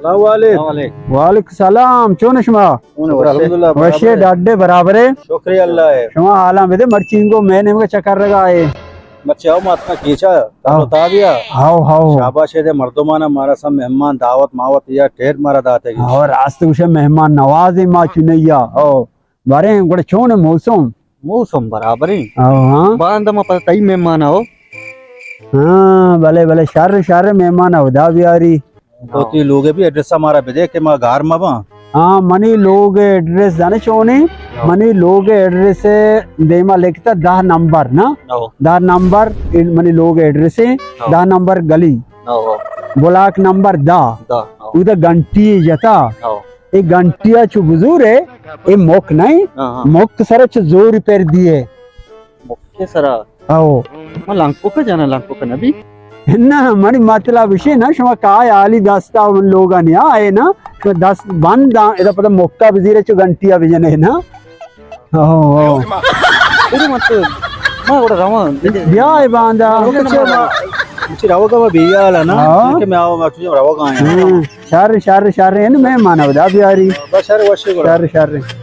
السلام علیکم۔ وعلیکم السلام، چون شما؟ شکر الحمدللہ، وشے برابر ہے۔ ڈاڈے برابر ہے۔ شکر اللہ ہے۔ شما حالاں بدے، مرچی انگو میں نیمگا چکر رگا ہے۔ مرچی آؤ ماتنا کیچا، ہاؤ۔ تابیا۔ How, how. شاباش ہے دے مردمانا، مارا سب مہمان دعوت ماوت یا ٹھیر مارا داتے گی۔ ہاؤ، راست گوشے مہمان نوازیں ما چنیا۔ ہاؤ۔ باریں گڑا چون موسم؟ موسم برابر ہیں۔ ہاؤ، ہاں۔ باند ما پتہ تئی مہمان آؤ۔ ہاں، بلے، بلے، شر، شر مہمان آؤ، دا بیاری۔ تو تی لوگ بھی ایڈریس ہمارا بدے کہ ما گار ما باں۔ ہاں، منی لوگ ایڈریس زانے چونے؟ ہاں۔ منی لوگ ایڈریس دیما لکھتا دہ نمبر نا؟ ہاں۔ دہ نمبر، منی لوگ ایڈریس ہے، ہاں۔ دہ نمبر گلی۔ ہاں۔ بلاک نمبر دہ۔ دہ، ہاں۔ ادھر گھنٹی جتا۔ ہاں۔ اے گھنٹیا چو بزور ہے، اے مک نہیں، ہاں، ہاں۔ مک سرا چو زور پر دیے۔ مک سرا؟ او۔ ما لنکو کا جانا، لنکو کا نبی؟ نہ، منی مطلب اشے نا، شما کائے عالی دستا من لوگا نیا آئے نا، شما دست بند آ، ادا پتا مکا بزیرے چو گھنٹیا بجنے نا۔ او، او۔ ارے مت، ما گڑا رواں۔ بیا اے باندا۔ مچی روگا ما بیال نا، ہاں۔ کہ میں آؤ، میں تجھے روگا آیا۔ ہاں، شر، شر، شر، ان میں مانا بدا بیاری۔ بس شر وشے گڑا۔ شر، شر۔